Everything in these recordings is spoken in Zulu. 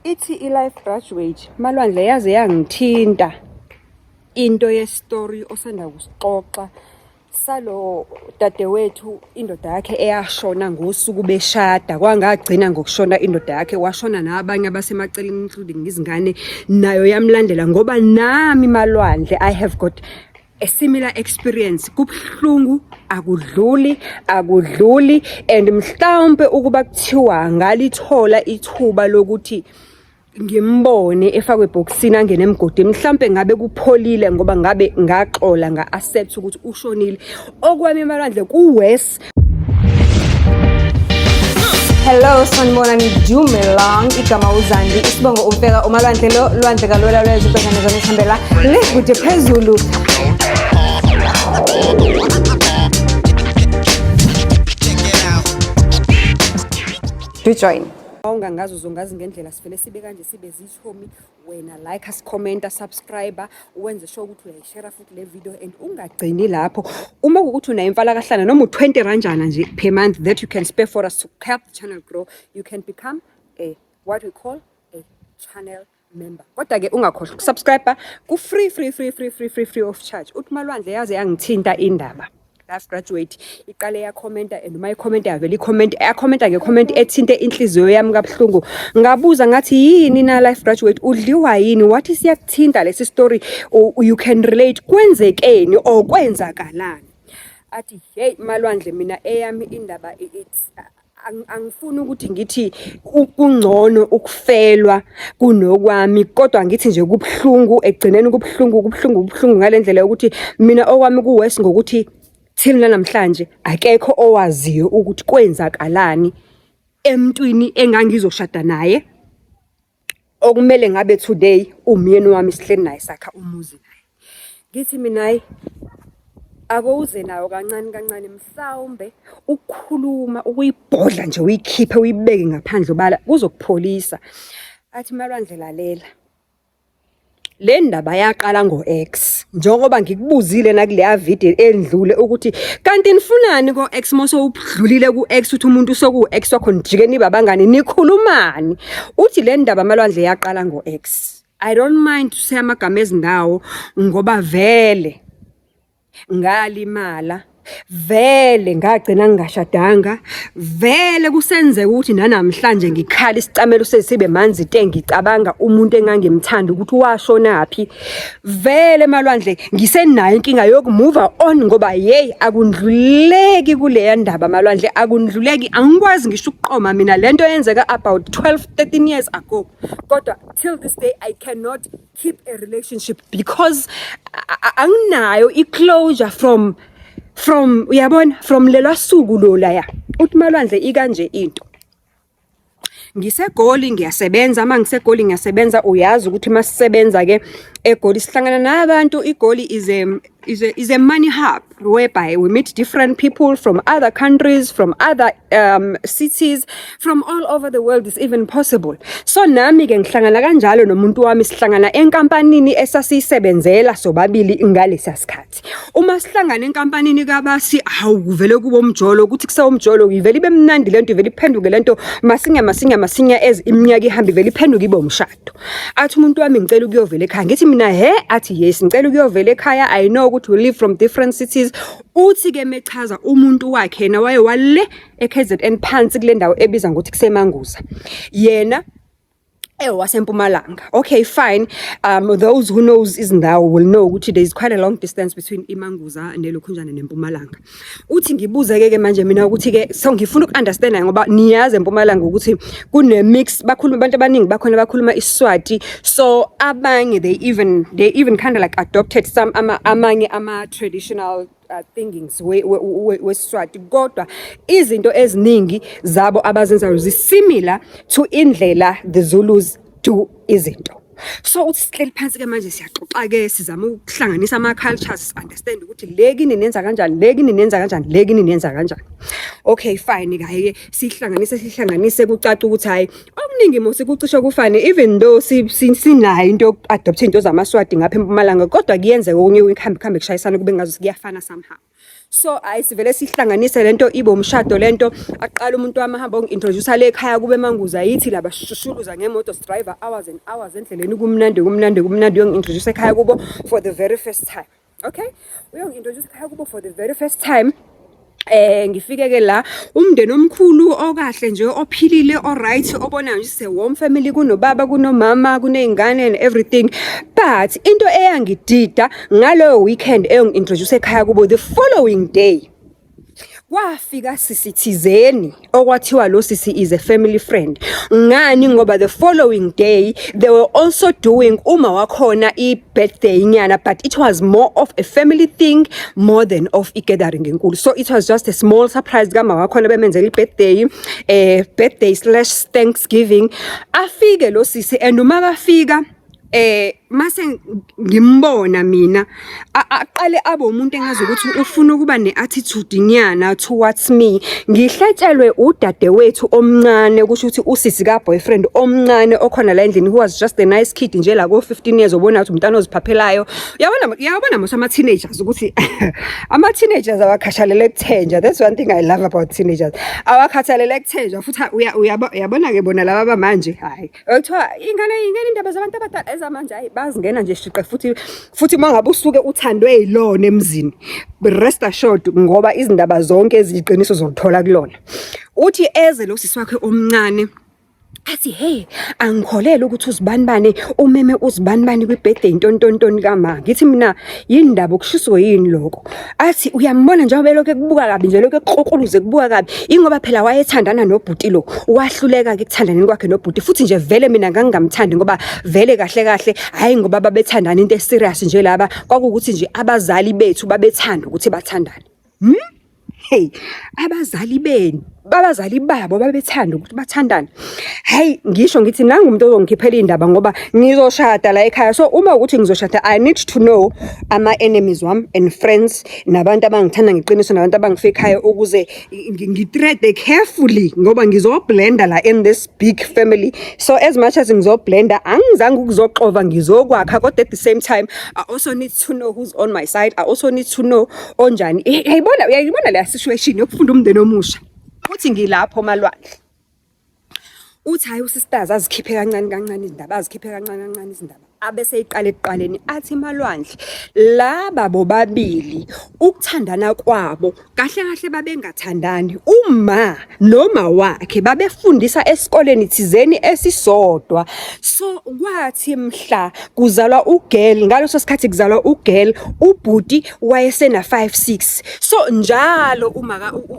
Ithi i-Life Graduate, Malwandle yaze yangithinta into ye-story osanda kusixoxa salo dadewethu, indoda yakhe eyashona ngosuku beshada. Kwangagcina ngokushona indoda yakhe, washona nabanye abasemaceleni, including izingane, nayo yamlandela. Ngoba nami, Malwandle, I have got a similar experience. Kubuhlungu, akudluli, akudluli. And mhlawumbe ukuba kuthiwa ngalithola ithuba lokuthi ngimbone efakwe ebhokisini, angene emgodini, mhlampe ngabe kupholile, ngoba ngabe ngaxola, nga-accept ukuthi ushonile. Okwami, Malwandle, ku-worse. Hello, sanibonani, dumelang. Igama uZandi, isibongo uMfeka, uMalwandle lo, lwandle kalwela lwezwe, ubhekane zona ihambela le kude phezulu. Do join. Awungangazi, uzongazi ngendlela sivele sibe kanje, sibe zithomi. Wena like, commenta, subscribe, wenze sure ukuthi uyayishare futhi le video, and ungagcini lapho. Uma kuwukuthi unayo imfalakahlana noma u-20 ranjana nje per month that you can spare for us to help the channel grow, you can become a what we call a channel member. Kodwa-ke ungakhohlwa ukusubscribe, ku-free, free, free, free, free, free, free of charge. Uthi Malwandle yaze yangithinta indaba. Life Graduate iqale yakhomenta, and uma ikhomenta yavele icomment, yakhomenta ngecomment ethinte inhliziyo yami kabuhlungu. Ngabuza ngathi, "Yini na, Life Graduate, udliwa yini?" Wathi, "Siyakuthinta lesi story, you can relate, kwenzekeni or kwenzakalani?" Athi, "Hey Malwandle, mina eyami indaba it's angifuni ukuthi ngithi kungcono ukufelwa kunokwami, kodwa ngithi nje kubuhlungu ekugcineni, kubuhlungu, kubuhlungu, kubuhlungu ngale ndlela yokuthi mina okwami ku-worse, ngokuthi till namhlanje akekho owaziyo ukuthi kwenzakalani emntwini engangizoshada naye, okumele ngabe today umyeni wami, sihleli naye, sakha umuzi naye." Ngithi mina, hayi, akowuze nayo kancane kancane, mhlawumbe ukukhuluma, ukuyibhodla nje, uyikhiphe, uyibeke ngaphandle obala, kuzokupholisa. Athi, "Malwandle, lalela, le ndaba yaqala ngo-ex, njengoba ngikubuzile nakuleya video endlule ukuthi kanti nifunani ko-ex mose udlulile ku-ex, uthi umuntu usoku-ex wakho, nijike nibe abangani, nikhulumani?" Uthi le ndaba, Malwandle, yaqala ngo-ex. I don't mind to say amagama ezindawo, ngoba vele ngalimala, vele ngagcina ngingashadanga, vele kusenzeka ukuthi nanamhlanje ngikhala isicamelo sesibe manzi te, ngicabanga umuntu engangimthanda ukuthi washonaphi. Vele, Malwandle, ngisenayo inkinga yokumove on, ngoba yeyi, akundluleki kuleya ndaba, Malwandle, akundluleki. Angikwazi ngisho ukuqoma mina lento yenzeka about 12 13 years ago, kodwa till this day I cannot keep a relationship because anginayo i-closure from uyabona, from lelwa suku lolaya. Uthi, "Malwandle, ikanje into. NgiseGoli ngiyasebenza. Uma ngiseGoli ngiyasebenza, uyazi ukuthi masisebenza ke eGoli sihlangana nabantu. IGoli is a money hub whereby we meet different people from other countries, from other cities, from all over the world is even possible. So nami ke ngihlangana kanjalo nomuntu wami, sihlangana enkampanini esasiyisebenzela sobabili ngalesiya sikhathi. Uma sihlangana enkampanini kabasi, hawu, kuvele kube umjolo, ukuthi kusewumjolo, ivele ibe mnandi lento, ivele iphenduke lento masinya masinya masinya. As iminyaka ihamba, ivele iphenduke ibe umshado. Athi umuntu wami, 'Ngicela ukuyovela ekhaya.' Ngithi mina, 'He?' Athi, 'Yes, ngicela ukuyovela ekhaya. I know ukuthi we live from different cities.' Uthi ke mechaza, umuntu wakhe yena waye wale eKZN, phansi kule ndawo ebiza ngokuthi kuseManguza, yena ewasempumalanga. Okay, fine. Those who knows izindawo will know ukuthi there is quite a long distance between iManguza nelokhunjana nempumalanga. Uthi ngibuze ke manje mina ukuthi ke so ngifuna uku-understanda, ngoba niyazi empumalanga ukuthi kune-mix, bakhuluma, abantu abaningi bakhona bakhuluma isiSwati, so abanye they even kind of like adopted some amanye ama-traditional thinkings weSwati, kodwa izinto eziningi zabo abazenzayo zisimilar to indlela the Zulus do izinto. So uthi sihleli phansi ke manje, siyaxoxa ke, sizama ukuhlanganisa ama-cultures, understand ukuthi le kini nenza kanjani, le kini nenza kanjani, le kini nenza kanjani. Okay, fine ke, sihlanganise, sihlanganise, kucaca ukuthi hayi, okuningi mose kucishe kufane, even though sinayo into yoku-adopt into zamaSwati ngapha eMpumalanga, kodwa kuyenzeka okunye kuhambe kuhambe kushayisana, kube ngazuthi kuyafana somehow. So hayi, sivele sihlanganise lento ibe umshado lento. Aqala umuntu wami ahamba ongi-introduce le ekhaya kube manguza yithi laba shushuluza ngemoto, drive hours and hours endleleni, kumnandi, kumnandi, kumnandi. Uyongi-introduce ekhaya kubo for the very first time. Okay, uyongi-introduce ekhaya kubo for the very first time. Ngifike ke la, umndeni omkhulu okahle nje, ophilile, alright, obona nje se warm family, kunobaba, kunomama, kuney'ngane and everything. But into eyangidida ngaloyo weekend eyongi-introduce ekhaya kubo, the following day kwafika sisi thizeni okwathiwa lo sisi is a family friend. Ngani? Ngoba the following day they were also doing uma wakhona i-birthday nyana, but it was more of a family thing more than of i-gathering enkulu. So it was just a small surprise kama wakhona, bemenzela i-birthday, birthday/Thanksgiving. Afike lo sisi, and uma kafika, mase ngimbona mina, aqale abe umuntu engazi ukuthi ufuna ukuba ne-attitude nyana towards me. Ngihletshelwe udadewethu omncane, kusho ukuthi usisi ka-boyfriend omncane okhona la endlini, who was just a nice kid nje la ko-15 years, ubona ukuthi umntana oziphaphelayo. Uyabona, uyabona mos ama-teenagers ukuthi ama-teenagers awakhathalele kuthenjwa. That's one thing I love about teenagers, awakhathalele kuthenjwa. Futhi uyabona-ke bona laba bamanje, hhayi, kuthiwa ingane ingane indaba zabantu abadala, ezamanje hayi, bazingena nje shiqe. Futhi uma ngabe usuke uthandwe yilona emzini, rest assured, ngoba izindaba zonke eziyiqiniso uzolithola kulona. Uthi eze lo sisi wakhe omncane, athi, "Hey, angikholelwa ukuthi uzibanibani umeme uzibanibani kwi-birthday ntontontoni kama." Ngithi mina, "Yini ndaba? Ukushiswa yini lokho?" Athi, "Uyambona njengoba elokhu ekubuka kabi nje, lokhu ekuqokoluze kubuka kabi, ingoba phela wayethandana nobhuti lo, wahluleka-ke ekuthandaneni kwakhe nobhuti. Futhi nje vele mina ngangingamthandi, ngoba vele kahle kahle hhayi ngoba babethandana into e-serious nje laba, kwakuwukuthi nje abazali bethu babethanda ukuthi bathandane." Hey, abazali benu, abazali babo babethanda ukuthi bathandane. Hayi, ngisho ngithi nangu umuntu ozongikhiphela iy'ndaba, ngoba ngizoshada la ekhaya. So uma ukuthi ngizoshada, I need to know ama-enemies wami and friends, nabantu abangithanda ngeqiniso, nabantu abangifekayo, ukuze ngi-tread-e carefully, ngoba ngizoblenda la in this big family. So as much as ngizoblenda, angizange ukuzoxova, ngizokwakha, kodwa at the same time I also need to know who's on my side. I also need to know onjani. Uyayibona, uyayibona leya situation yokufunda umndeni omusha. Uthi ngilapho malwandle. Uthi hhayi, usisters azikhiphe kancane kancane izindaba, azikhiphe kancane kancane izindaba. Abese eyiqala ekuqaleni, athi, "Malwandle, laba bobabili ukuthandana kwabo kahle kahle babengathandani. Uma noma wakhe babefundisa esikoleni thizeni esisodwa. So kwathi mhla kuzalwa u-girl, ngaleso sikhathi kuzalwa u-girl, ubhuti wayesena 5 6. So njalo uma kabhuti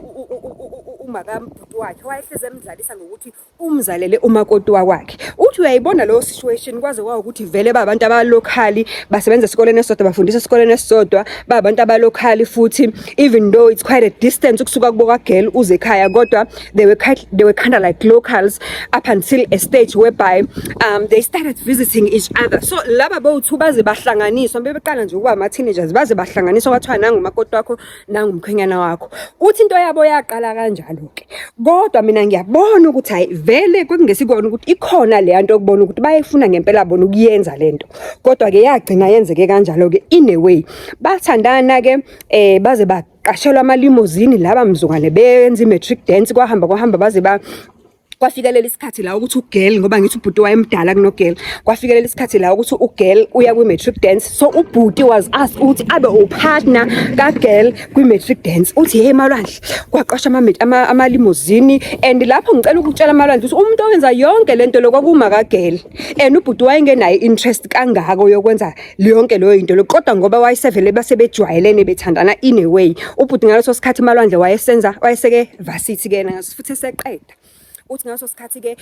wakhe wayehlezi emdlalisa ngokuthi umzalele umakoti wakwakhe." Uthi uyayibona leyo situation, kwaze kwawukuthi vele babantu aba-local, basebenza esikoleni esisodwa, bafundisa esikoleni esisodwa, babantu aba-local futhi, even though it's quite a distance ukusuka kubo ka-girl uze ekhaya, kodwa they were kind of like locals up until a stage whereby they started visiting each other. So laba bowu-two baze bahlanganiswa, bebeqala nje ukuba ama-teenagers, baze bahlanganiswa, kwathiwa nangu umakoti wakho, nangu umkhwenyana wakho. Uthi into yabo yaqala kanjalo-ke. Kodwa mina ngiyabona ukuthi hhayi, vele kwakungesikona ukuthi ikhona leya nto yokubona ukuthi bayefuna ngempela bona ukuyenza lento. Kodwa-ke yagcina yenzeke kanjalo-ke in a way. Bathandana-ke, baze baqashelwa ama-limousine laba mzukwane benza i-matric dance, kwahamba kwahamba baze ba kwafikelela isikhathi la ukuthi u-girl, ngoba ngithi ubhuti wayemdala kuno-girl, kwafikelela isikhathi la ukuthi u-girl uya kwi-matric dance. So ubhuti was asked ukuthi abe u-partner ka-girl kwi-matric dance. Uthi, "Hey malwandle, kwaqashwa ama-limousine." And lapho ngicela ukutshela malwandle ukuthi umuntu owenza yonke lento lo kwakuma ka-girl, and ubhuti wayengenayo i-interest kangako yokwenza yonke leyo into lo, kodwa ngoba wayesevele basebejwayelene, bethandana in a way. Ubhuti ngaleso sikhathi malwandle wayesenza, wayeseke varsity ke yena futhi eseqeda. Uthi ngaso sikhathi-ke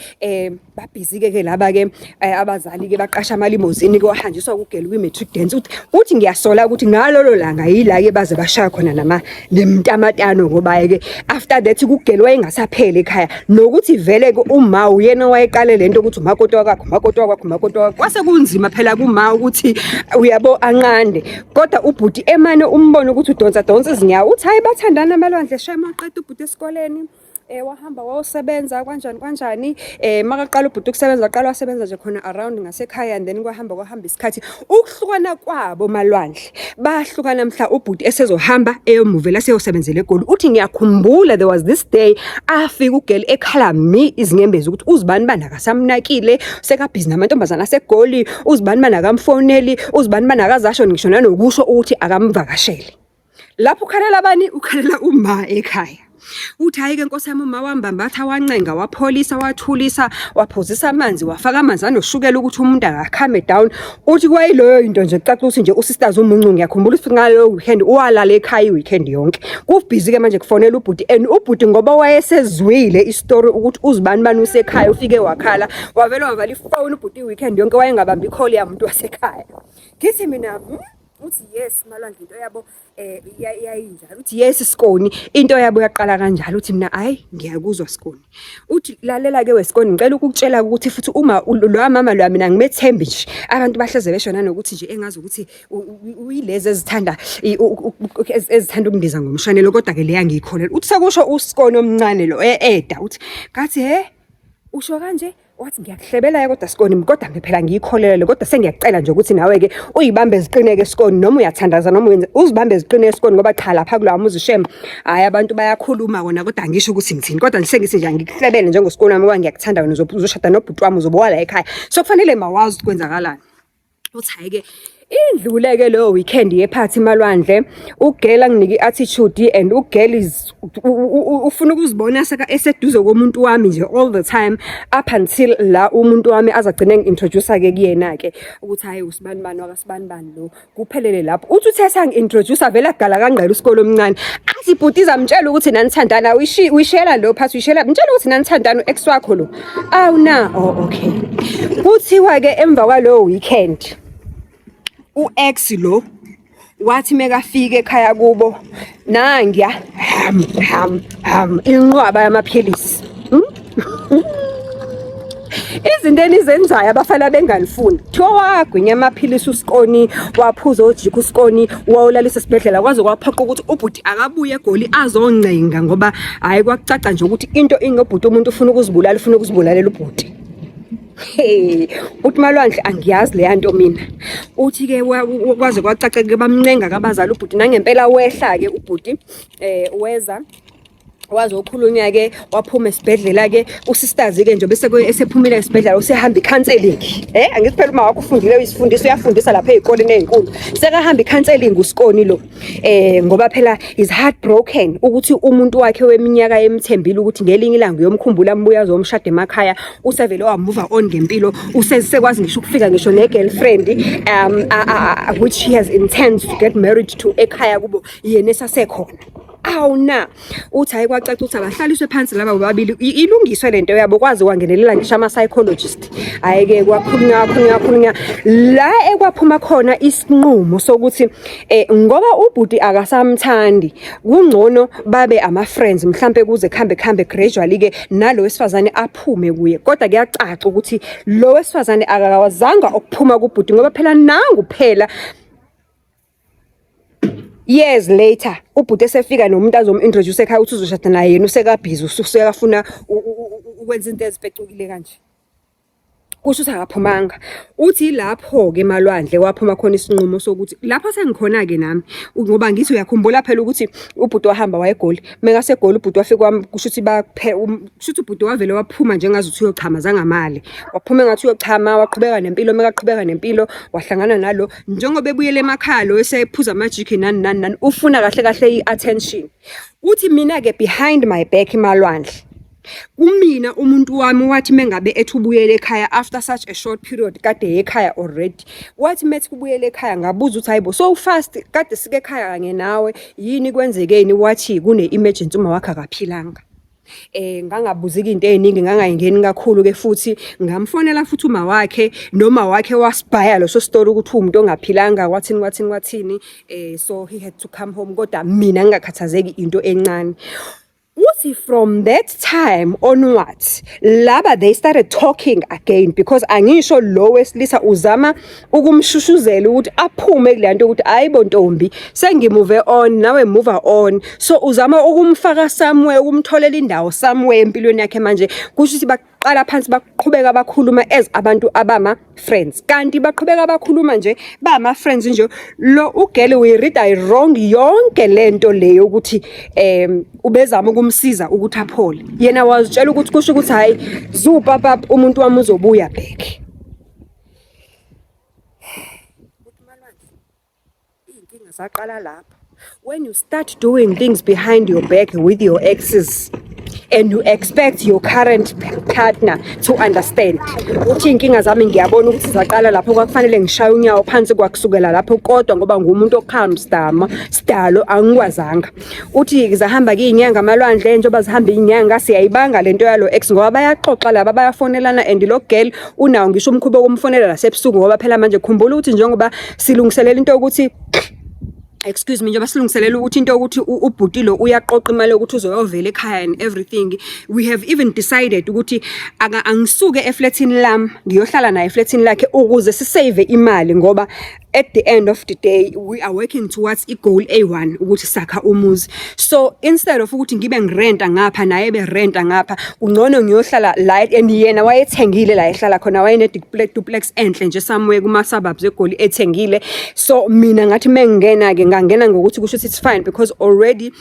babhizi-ke ke laba-ke, abazali-ke baqasha ama-limousine-ke, wahanjiswa ku-girl kwi-matric dance. Uthi ngiyasola ukuthi ngalolo langa yila-ke baze bashaya khona nama nemtamatano, ngoba-ke after that ku-girl wayengasapheli ekhaya, nokuthi vele-ke uma uyena owayeqale lento ukuthi umakoti wakwakho, umakoti wakwakho, umakoti wakwakho, kwase kunzima phela kuma ukuthi uyabo anqande. Kodwa ubhuti emane umbone ukuthi udonsa donsa izinyawo. Uthi hhayi, bathandana malwandle, shame, waqeda ubhuti esikoleni. Wahamba wayosebenza kanjani kanjani. Makaqala ubhuti ukusebenza, waqala wasebenza nje khona around ngasekhaya, and then kwahamba kwahamba isikhathi. Ukuhlukana kwabo, Malwandle, bahlukana mhla ubhuti esezohamba eyomuvela seyosebenzela eGoli. Uthi ngiyakhumbula, there was this day afika ugirl ekhala mi izinyembezi ukuthi uzibani bani akasamnakile, sekabhizi namantombazana aseGoli, uzibani bani akamfoneli, uzibani bani akazasho ngisho nanokusho ukuthi akamvakashele. Lapho ukhalela bani? Ukhalela uma ekhaya. Uthi hhayi-ke nkosi yami, uma wambambatha, wancenga, wapholisa, wathulisa, waphuzisa amanzi, wafaka amanzi anoshukela ukuthi umuntu akacalme down. Uthi kwayiloyo into nje kucaca ukuthi nje usisters umuncu. Ngiyakhumbula ukuthi ngaleyo weekend walala ekhaya i-weekend yonke. Kubhizi-ke manje kufonela ubhuti, and ubhuti ngoba wayesezwile isitori ukuthi uzibani bani usekhaya, ufike wakhala, wavele wavala ifoni ubhuti i-weekend yonke, wayengabambi i-call yamuntu wasekhaya. Ngithi mina, Uthi yes, Malwandle, into yabo yayinjalo. Uthi yes, Sikoni, into yabo yaqala kanjalo. Uthi mina hayi, ngiyakuzwa Sikoni. Uthi lalela-ke weSikoni, ngicela ukukutshela ukuthi futhi uma lo mama lo, mina ngimethembi nje. Abantu bahleze besho nanokuthi nje engazi ukuthi uyilezi ezithanda ezithanda ukundiza ngomshanelo, kodwa-ke leya ngiyikholelwa. Uthi sekusho uSikoni omncane lo e-eda, uthi ngathi he, usho kanje. Wathi ngiyakuhlebela-ke kodwa Sikoni, kodwa phela ngiyikholelwe, kodwa sengiyacela nje ukuthi nawe-ke uyibambe ziqine-ke Sikoni, noma uyathandaza noma uyenza, uzibambe ziqine Sikoni, ngoba cha, lapha kulowa muzi shem, hhayi, abantu bayakhuluma kona, kodwa angisho ukuthi ngithini, kodwa nje sengithi nje angikuhlebele njengoSikoni wami, ngoba ngiyakuthanda wena, uzoshada nobhuti wami, uzobe wala ekhaya, so kufanele mawazi ukuthi kwenzakalani. Uthi hhayi-ke, indlule-ke leyo weekend yephathi, Malwandle, ugirl anginike i-attitude, and ugirl is ufuna ukuzibona eseduze komuntu wami nje all the time, up until la umuntu wami azagcine ngi-introduce-ke kuyena-ke ukuthi hhayi, usibani bani wakasibani bani lo. Kuphelele lapho. Uthi uthe sangi-introduce, vele agala kangqela usikole omncane, athi bhuti izamtshela ukuthi nanithandana, uyishela lo phathi, uyishela, mtshela ukuthi nanithandana, u-ex wakho lo. Awu na, oh okay. Kuthiwa-ke emva kwalowo weekend, u-ex lo wathi mekafika ekhaya kubo, nangiya ham ham ham inqwaba yamaphilisi. Izinto enizenzayo abafana bengalifuni. Kuthiwa wagwinya amaphilisi uSikoni, waphuza ojikho uSikoni, wawulalisa esibhedlela, kwaze kwaphoqa ukuthi ubhuti akabuye eGoli azoncenga, ngoba hhayi, kwakucaca nje ukuthi into ingobhuti, umuntu ufuna ukuzibulala, ufuna ukuzibulalela ubhuti. Hey, uthi Malwandle, angiyazi leya nto mina. Uthi-ke kwaze kwacaca-ke, bamncenga kabazali ubhuti, nangempela wehla-ke ubhuti, weza wazokhulunywa-ke, waphuma esibhedlela-ke usisters-ke nje bese esephumile esibhedlela, usehamba i-counselling. Angithi phela uma wakho ufundile, uyisifundisa, uyafundisa lapha ey'koleni ey'nkulu, sekahamba i-counselling uSikoni lo, ngoba phela is heartbroken ukuthi umuntu wakhe weminyaka emthembile ukuthi ngelinye ilanga uyomkhumbula, ambuye azomshada emakhaya, usevele wamove on ngempilo, usesekwazi ngisho ukufika ngisho ne-girlfriend which he has intends to get married to ekhaya kubo, yena esasekhona. Awu na, uthi hayi, kwacaca ukuthi abahlaliswe phansi laba bobabili, ilungiswe lento yabo, kwazi kwangenelela ngisho ama-psychologist. Hhayi-ke, kwakhulunywa, kwakhulunywa, kwakhulunywa, la ekwaphuma khona isinqumo sokuthi ngoba ubhuti akasamthandi, kungcono babe ama-friends, mhlampe kuze kuhambe kuhambe gradually-ke nalo wesifazane aphume kuye. Kodwa kuyacaca ukuthi lo wesifazane akakawazanga ukuphuma kubhuti, ngoba phela nangu phela years later ubhuti esefika nomuntu azom-introduce ekhaya ukuthi uzoshada naye, yena usekabhizi, usekafuna ukwenza into ezipecukile kanje, kusho ukuthi akaphumanga. Uthi lapho-ke Malwandle waphuma khona isinqumo sokuthi lapho sengikhona-ke nami, ngoba ngithi uyakhumbula phela ukuthi ubhuti wahamba wayeGoli, mekaseGoli ubhuti wafika, kusho ukuthi kusho ukuthi ubhuti wavele waphuma njengazuthi uyochama, zangamali, waphuma engathi uyochama, waqhubeka nempilo. Mekaqhubeka nempilo, wahlangana nalo, njengoba ebuyele emakhaya lo esephuza amajikhi nani nani nani, ufuna kahle kahle i-attention. Uthi mina-ke, behind my back, Malwandle, kumina umuntu wami wathi mengabe ethi ubuyele ekhaya after such a short period kade ekhaya already, wathi methi kubuyele ekhaya, ngabuza ukuthi hayibo, so fast, kade sike ekhaya kanye nawe, yini kwenzekeni? Wathi kune-emergency, uma wakhe akaphilanga. Ngangabuzika into ey'ningi, ngangayingeni kakhulu-ke futhi. Ngamfonela futhi uma wakhe, noma wakhe wasibhaya leso story ukuthi uwumuntu ongaphilanga, wathini wathini wathini, so he had to come home, kodwa mina ngingakhathazeki into encane. Uthi from that time onwards, laba they started talking again because angisho lo wesilisa uzama ukumshushuzela ukuthi aphume kule nto ukuthi, "Hayibo ntombi, sengi-move on, nawe move on." So uzama ukumfaka somewhere, ukumtholela indawo somewhere empilweni yakhe. Manje kusho ukuthi baqala phansi, baqhubeka bakhuluma as abantu abama friends, kanti baqhubeka bakhuluma nje bama friends nje. Lo u-girl uyi-read wrong yonke lento leyo ukuthi ubezama ukumsiza ukuthi aphole. Yena wazitshela ukuthi kusho ukuthi, "Hayi zupapap, umuntu wami uzobuya back." Uthi Malwandle, iy'nkinga zaqala lapho. When you start doing things behind your back with your exes and you expect your current partner to understand. Uthi iy'nkinga zami ngiyabona ukuthi zaqala lapho, kwakufanele ngishaye unyawo phansi kwakusukela lapho, kodwa ngoba ngumuntu o-calm sidama sidalo, angikwazanga. Uthi zahamba-ke iy'nyanga, Malwandle, njengoba zihamba iy'nyanga siyayibanga lento yalo ex, ngoba bayaxoxa laba, bayafonelana, and lo girl unawo ngisho umkhuba wokumfonela nasebusuku, ngoba phela manje khumbula ukuthi njengoba silungiselela into yokuthi, excuse me, njengoba silungiselela ukuthi into yokuthi ubhuti lo uyaqoqa imali yokuthi uzoyovela ekhaya and everything, we have even decided ukuthi angisuke eflatini lami ngiyohlala naye eflatini lakhe ukuze si-save imali, ngoba at the end of the day we are working towards i-goal eyi-one ukuthi sakha umuzi. So instead of ukuthi ngibe ngirenta ngapha, naye berenta ngapha, kungcono ngiyohlala la. And yena wayethengile la ehlala khona, wayene-duplex enhle nje somewhere kuma-suburbs eGoli ethengile. So mina ngathi mengingena-ke, ngangena ngokuthi kusho ukuthi it's fine because already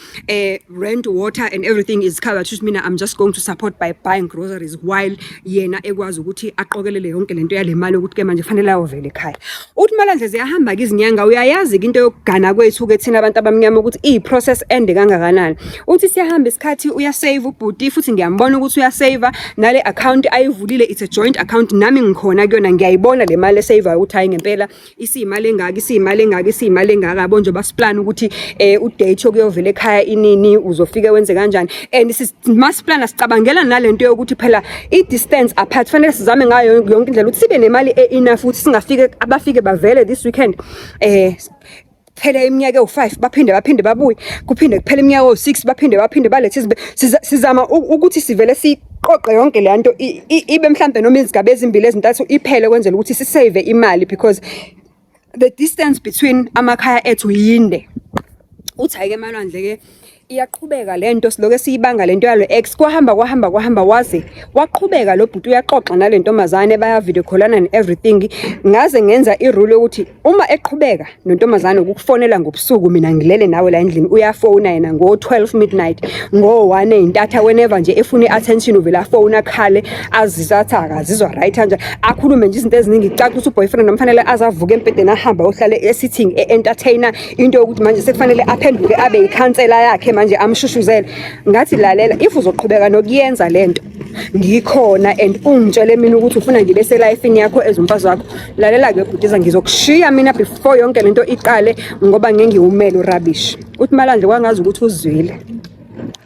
rent, water and everything is covered. Kusho mina I'm just going to support by buying groceries while yena ekwazi ukuthi aqokelele yonke lento yale mali ukuthi ke manje kufanele ayovela ekhaya. Uthi Malwandle ziyahamba-ke izinyanga, uyayazi-ke into yokugana kwethu-ke thina abantu abamnyama ukuthi iyi-process ende kangakanani. Uthi siyahamba isikhathi, uya-save ubhuti, futhi ngiyambona ukuthi uya-save nale account ayivulile. It's a joint account, nami ngikhona kuyona, ngiyayibona le mali e-save-ayo ukuthi hayi ngempela isiyimali engaka, isiyimali engaka, isiyimali engaka, yabo, njengoba si-plan ukuthi u-date yokuyovela ekhaya inini, uzofike wenze kanjani. And masi-plan sicabangela nalento yokuthi phela i-distance apart, fanele sizame ngayo yonke indlela ukuthi sibe nemali e-enough ukuthi singafike, abafike bavele this weekend, phela iminyaka ewu-5 baphinde baphinde babuye, kuphinde kuphele iminyaka ewu-6 baphinde baphinde balethe sizama ukuthi sivele siqoqe yonke le nto ibe mhlambe noma izigaba ezimbili ezintathu iphele, kwenzela ukuthi si-save imali because the distance between amakhaya ethu yinde. Uthi hhayi-ke Malwandle-ke, iyaqhubeka lento, siloke siyibanga lento yalo ex. Kwahamba kwahamba kwahamba, waze waqhubeka lo bhuti uyaxoxa nale ntombazane, baya-video call-ana and everything. Ngaze ngenza i-rule yokuthi uma eqhubeka nontombazane ukukufonela ngobusuku, mina ngilele nawe la endlini, uyafona yena ngo-12 midnight, ngo-1 ey'ntatha, whenever nje efuna i-attention uvele afone, akhale, azizwe athi akazizwa right kanje, akhulume nje izinto eziningi. Kucaca ukuthi u-boyfriend noma fanele aze avuke embhedeni ahambe ayohlale e-sitting e-entertainer into yokuthi manje sekufanele aphenduke abe yikhansela yakhe manje, amshushuzele. Ngathi, "Lalela, if uzoqhubeka nokuyenza lento ngikhona and ungitshele mina ukuthi ufuna ngibe se-life-ini yakho as umfazi wakho, lalela-ke bhutiza, ngizokushiya mina before yonke lento iqale, ngoba ngeke ngiwumele u-rubbish." Uthi Malwandle kwangazi ukuthi uzwile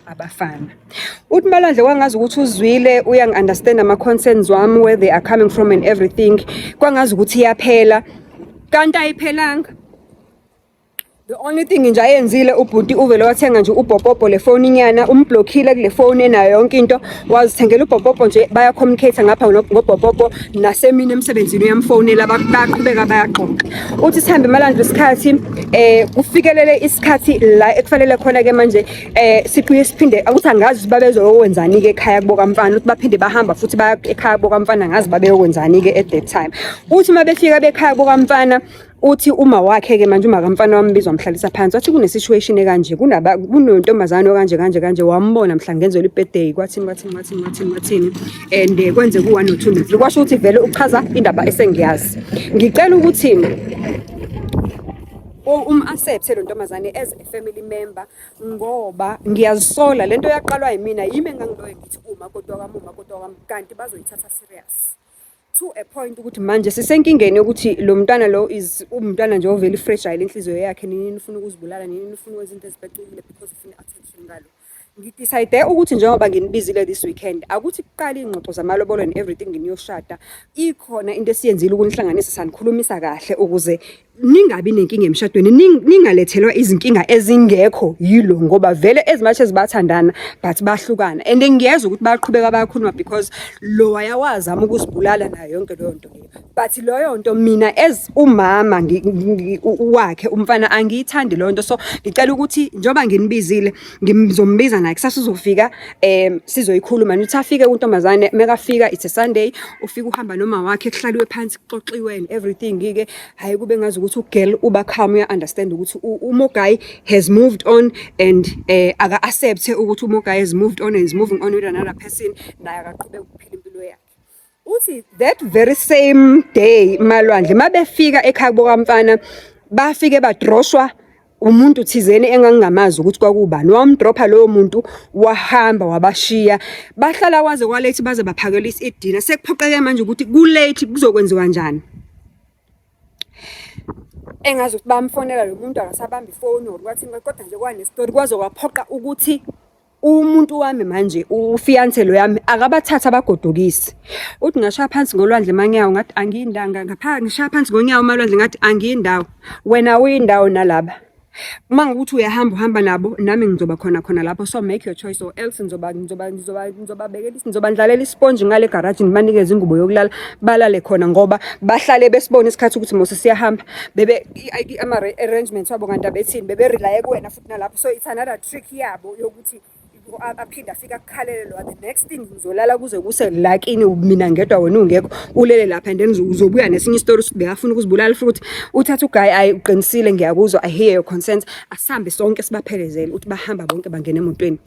abafana. Uthi Malwandle kwangazi ukuthi uzwile, uyangi-understand ama-concerns wami, where they are coming from and everything. Kwangazi ukuthi iyaphela, kanti ayiphelanga. The only thing nje ayenzile ubhuti, uvele wathenga nje ubhopopo le phone inyana, um-block-ile kule phone enayo yonke into, wazithengela ubhopopo nje, baya-communicate ngapha ngobhopopo, nasemini emsebenzini uyamfonela, bayaqhubeka bayaxoxa. Uthi sihambe Malwandle isikhathi, kufikelele isikhathi la ekufanele khona ke manje sibuye siphinde ukuthi angazi ukuthi babezokwenzani ke ekhaya kubo kamfana. Ukuthi baphinde bahamba futhi baya ekhaya kubo kamfana, ngazi babeyokwenzani ke at that time. Uthi uma befika bekhaya kubo kamfana, uthi uma wakhe-ke manje, uma kamfana, wambiza, wamhlalisa phansi, wathi kune-situation ekanje, kunontombazane okanje kanje kanje, wambona mhla ngenzela i-birthday, kwathini kwathini kwathini kwathini kwathini, and kwenze ku-one no-two no-three, kwasho ukuthi vele uchaza indaba esengiyazi. Ngicela ukuthi um-accept lo ntombazane as a family member, ngoba ngiyazisola lento yaqalwa yimina, yimi engangiloye ngithi umakoti wami, umakoti wami, kanti bazoyithatha serious to a point ukuthi manje sisenkingeni yokuthi lo mntwana lo is umntwana nje ovele fragile, inhliziyo yakhe, nini ufuna ukuzibulala, nini ufuna ukwenza into ezipecukile because ufuna i-attention ngalo. Ngi-decide ukuthi njengoba nginibizile this weekend, akuthi kuqala iy'ngxoxo zamalobolo and everything, niyoshada, ikhona into esiyenzile ukunihlanganisa, sanikhulumisa kahle ukuze Ningabi nenkinga emshadweni, ningalethelwa izinkinga ezingekho yilo, ngoba vele as much as bathandana but bahlukana. And ngiyezwa ukuthi bayaqhubeka bayakhuluma because lo wayawazama ukuzibulala nayo yonke leyo nto leyo. But leyo nto mina as umama wakhe umfana angiyithandi leyo nto. So ngicela ukuthi njengoba nginibizile, ngizombiza naye kusasa, uzofika, sizoyikhuluma. Nithi afike untombazane, mekafika, it's a Sunday, ufika uhamba noma wakhe, kuhlaliwe phansi, kuxoxiwe and everything-ke. Hhayi, kube ngazi ukuthi u-girl uba calm, uya-understand ukuthi uMogai has moved on and aka-accept ukuthi uMogai has moved on and is moving on with another person, naye akaqhubeke ukuphila impilo yakhe. Uthi that very same day, Malwandle, mabefika ekhaya kubo kamfana, bafike badroshwa umuntu thizeni engangingamazi ukuthi kwakubani. Wamdropha loyo muntu, wahamba, wabashiya, bahlala kwaze kwa-late, baze baphakelisa idina. Sekuphoqeke manje ukuthi ku-late, kuzokwenziwa njani? Engazi ukuthi bamfonela lo muntu, akasabamba ifoni or kwathini, kodwa nje kwanestori kwaze kwaphoqa ukuthi umuntu wami manje, u-fiance lo yami, akabathatha abagodukise. Uthi ngashaya phansi ngolwandle manyawo, ngathi angiyindawo ngapha, ngishaya phansi ngonyawo Malwandle, ngathi angiyindawo, wena uyindawo nalaba. Uma ngokuthi uyahamba, uhamba nabo, nami ngizoba khona khona lapho. So make your choice or else ngizobabekela, ngizobandlalela isponji ngale garaji, ngibanikeze ingubo yokulala, balale khona, ngoba bahlale besibona isikhathi ukuthi mose siyahamba, bebe ama-arrangements wabo kanti abethini, bebe-relye kuwena futhi nalapho. So it's another trick yabo yokuthi aphinde afike akukhalele lo. The next thing, ngizolala kuze kuse la kini mina ngedwa, wena ungekho, ulele lapha, and then uzobuya nesinye isitori ukuthi bekafuna ukuzibulala futhi. Uthatha u-guy, ayi, uqinisile, ngiyakuzwa, I hear your concerns, asihambe sonke sibaphelezele. Uthi bahamba bonke, bangena emotweni,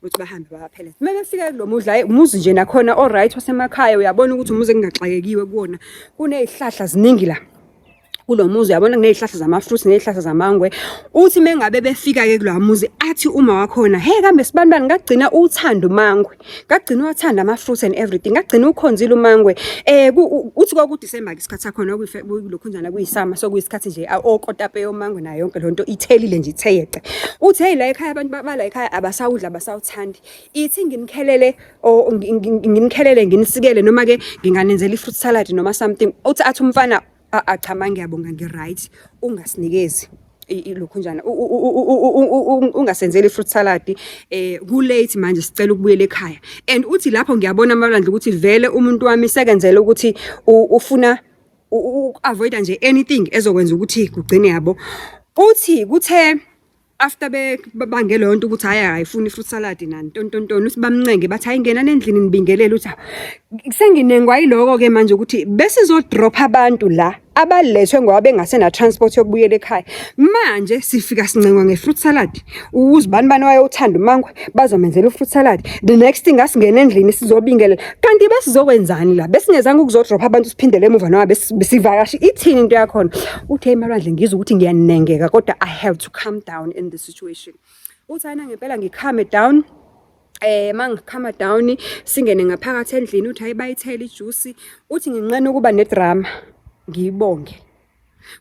uthi bahambe babapheleze. Uma befika kulo muzi, hhayi, umuzi nje nakhona alright wasemakhaya, uyabona ukuthi umuzi ekungaxakekiwe kuwona, kuney'hlahla ziningi la kulo muzi, uyabona kuney'hlahla zama-fruits, ney'hlahla zamangwe. Uthi mengabe befika-ke kulowa muzi, athi uma wakhona, "He, kambe sibanibani, ngagcina uthanda umangwe, ngagcina uwathanda ama-fruits and everything, ngagcina ukhonzile umangwe." Uthi kwakuDisemba-ke isikhathi sakhona, lokhunjana kuyisama, so kuyisikhathi nje okotape yomangwe nayo yonke leyo nto ithelile nje, ithe yeqe. Uthi, "Hey, la ekhaya abantu bala ekhaya abasawudla, abasawuthandi. Ithi nginikhelele or nginikhelele, nginisikele, noma-ke nginganenzela i-fruit salad noma something." Uthi athi umfana, "A cha ma, ngiyabonga, ngi-right, ungasinikezi lokhunjana, ungasenzeli i-fruit salad, ku-late manje, sicela ukubuyela ekhaya." And uthi lapho ngiyabona Malwandle ukuthi vele umuntu wami sekenzela ukuthi ufuna uku-avoid-a nje anything ezokwenza ukuthi kugcine yabo. Uthi kuthe after bebange leyo nto ukuthi hhayi, akayifuni i-fruit salad nani ntontontoni, uthi bamncenge, bathi, "Hayi, ngenani endlini nibingelele." Uthi senginengwa yiloko-ke manje ukuthi besizodropha abantu la abalethwe ngoba bengasena-transport yokubuyela ekhaya, manje sifika sincengwa nge-fruit salad, uzibani bani wayewuthanda umangwe, bazomenzela i-fruit salad. The next thing, asingene endlini sizobingelela, kanti besizokwenzani la? Besingezanga ukuzodropha abantu siphindele emuva noma besivakashe? Ithini into yakhona? Uthi, "Hey Malwandle, ngizwe ukuthi ngiyanengeka, kodwa I have to calm down in this situation." Uthi ayina ngempela ngi-calm down. Mangi-calma down, singene ngaphakathi endlini. Uthi hayi, bayithele ijusi. Uthi nginqena ukuba nedrama, ngiyibonge.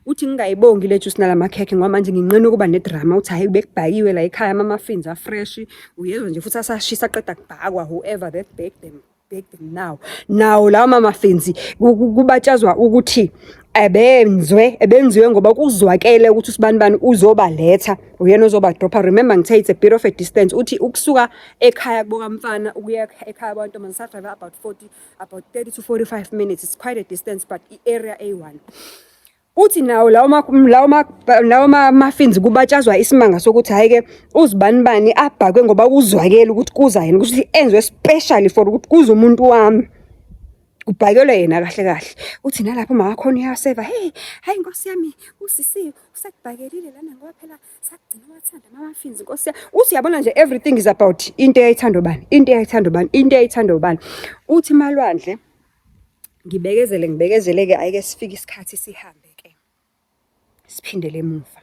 Uthi ngingayibongi le juice nalamakhekhe ngoba manje nginqena ukuba nedrama. Uthi hhayi, bekubhakiwe la ekhaya ama-muffins a-fresh, uyezwa nje futhi asashisa, aqeda kubhakwa, whoever that baked them bake them now. Nawo lawo ma-muffins kubatshazwa ukuthi ebenzwe ebenziwe ngoba kuzwakele ukuthi usibanibani uzobaletha, uyena ozobadropha. Remember ngithe it's a bit of a distance. Uthi ukusuka ekhaya kubo kamfana ukuya ekhaya kwantombazane sa-drive about 40, about 30 to 45 minutes. It's quite a distance, but i-area eyi-one. Uthi nawo lawo ma-muffins kubatshazwa isimanga sokuthi hhayi-ke uzibanibani abhakwe ngoba kuzwakele ukuthi kuza yena, ukuthi enziwe specially for ukuthi kuze umuntu wami. Kubhakelwe yena kahle kahle. Uthi nalapho uma wakhona uyaseva, "Hey, hhayi Nkosi yami, usisi usekubhakelile lana ngoba phela sakugcina wathanda ama-muffins, Nkosi yami." Uthi uyabona nje everything is about into eyayithandwa ubani, into eyayithandwa ubani, into eyayithandwa ubani. Uthi Malwandle, ngibekezele, ngibekezele-ke, hhayi-ke sifike isikhathi sihambe-ke. Siphindele emuva.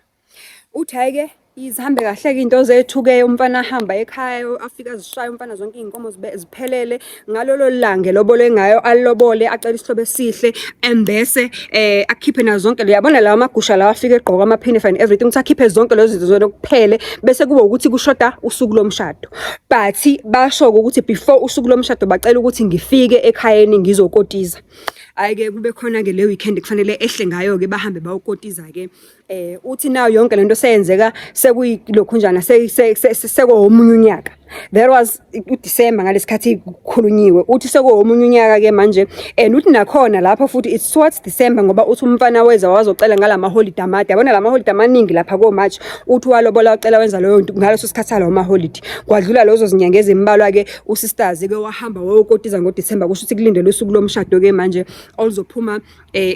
Uthi hhayi-ke izihambe kahle-ke iy'nto zethu-ke, umfana ahamba ekhaya, afike azishaye umfana zonke iy'nkomo ziphelele. Ngalolo langa elobole ngayo, alobole, acele isihlobo esihle, embese, akhiphe nazo zonke, uyabona lawa magusha lawa afike egqoke amaphinifa and everything, ukuthi akhiphe zonke lezo zinto zona kuphele, bese kuba ukuthi kushoda usuku lomshado. But basho-ke ukuthi before usuku lomshado bacela ukuthi ngifike ekhayeni ngizokotiza. Hhayi-ke, kube khona-ke le weekend kufanele ehle ngayo-ke, bahambe bayokotiza-ke. Uthi nayo yonke lento seyenzeka sekuyilokhunjana, sekuwomunye unyaka. There was uDisemba ngalesikhathi kukhulunyiwe. Uthi sekuwomunye unyaka-ke manje, and uthi nakhona lapho futhi it's towards December, ngoba uthi umfana weza wazocela ngala maholide amade, yabona, la maholide amaningi lapha ko-March. Uthi walobola, wacela, wenza leyo nto ngaleso sikhathi salawo maholide. Kwadlula lezo zinyanga ezimbalwa-ke, usisters-ke wahamba wayokotiza ngoDisemba. Kusho ukuthi kulindelwe usuku lomshado-ke manje oluzophuma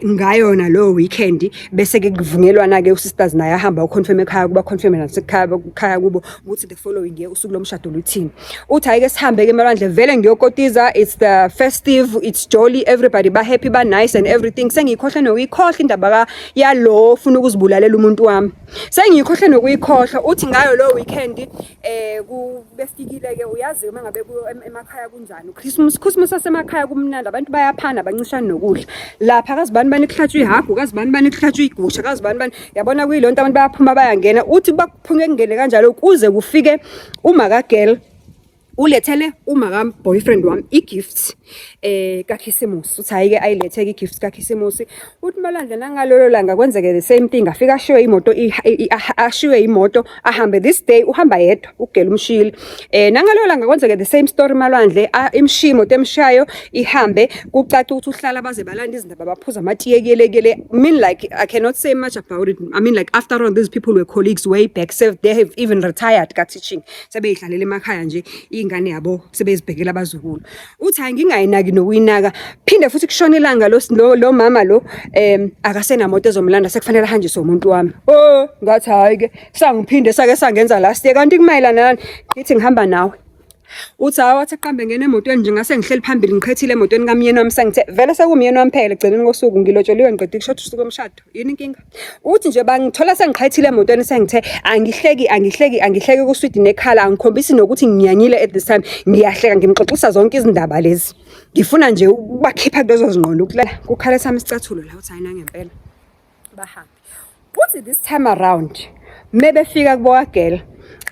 ngayona leyo weekend, bese-ke kuvunyelwana-ke, usisters naye ahamba uconfirm ekhaya kuba, confirm nasekhaya ekhaya kubo ukuthi the following year usuku lomshado luthini. Uthi hhayi-ke, sihambe-ke emalwandle vele ngiyokotiza. It's the festive, it's jolly, everybody ba-happy, ba-nice and everything. Sengiyikhohle nokuyikhohlwa indaba yalo ofuna ukuzibulalela umuntu wami, sengiyikhohle nokuyikhohlwa. Uthi ngayo lo weekend befikile-ke, uyazi uma ngabe emakhaya kunjani, uChristmas, Christmas asemakhaya kumnandi, abantu bayaphana, bancishana nokudla lapha. Kazibani bani kuhlatshwa ihagu, kazibani bani kuhlatshwa igusha, kazibani bani, yabona, kuyilonto, abantu bayaphuma, bayangena. Uthi baphume kungene kanjalo kuze kufike uma kagirl ulethele uma ka-boyfriend wami i-gift kaKhisimusi. Uthi hhayi-ke, ayiletheke i-gift kaKhisimusi. Uthi Malwandle, nangalolo langa kwenzeke the same thing, afike ashiwe imoto, ashiwe imoto, ahambe. This day uhamba yedwa, ugela umshiyile. Nangalolo langa kwenzeke the same story, Malwandle, imshiye imoto, emshayo ihambe. Kucaca ukuthi uhlala baze balanda izindaba, baphuza amatiye kuyelekele. I mean, like, I cannot say much about it. I mean, like, after all, these people were colleagues way back, so they have even retired ka-teaching, sebeyidlalela emakhaya nje, iy'ngane yabo sebezibhekela abazukulu. Uthi hayi, ngingayinaki nokuyinaka. Phinde futhi kushona ilanga, lo mama lo akasenamoto ezomlanda, sekufanele ahanjiswe umuntu wami. Oh, ngathi hhayi-ke, sangiphinde sake sangenza last year, kanti kumayelana nani? Ngithi ngihamba nawe. Uthi hayi, wathi eqambe ngena emotweni nje, ngase ngihleli phambili, ngiqhethile emotweni kamyeni wami, sengithe vele sekumyeni wami phela ekugcineni kosuku, ngilotsholiwe, ngiqeda ukushoda usuku lomshado, yini inkinga? Uthi nje bangithola sengiqhethile emotweni, sengithe angihleki, angihleki, angihleki kuswidi nekhala, angikhombisi nokuthi ngiyanyile. At this time ngiyahleka, ngimxoxisa zonke izindaba lezi, ngifuna nje ukubakhipha kulezo zingqondo. Ukulala kukhala sami isicathulo la. Uthi hayi, nangempela bahambe. Uthi this time around mebefika kubo kagirl,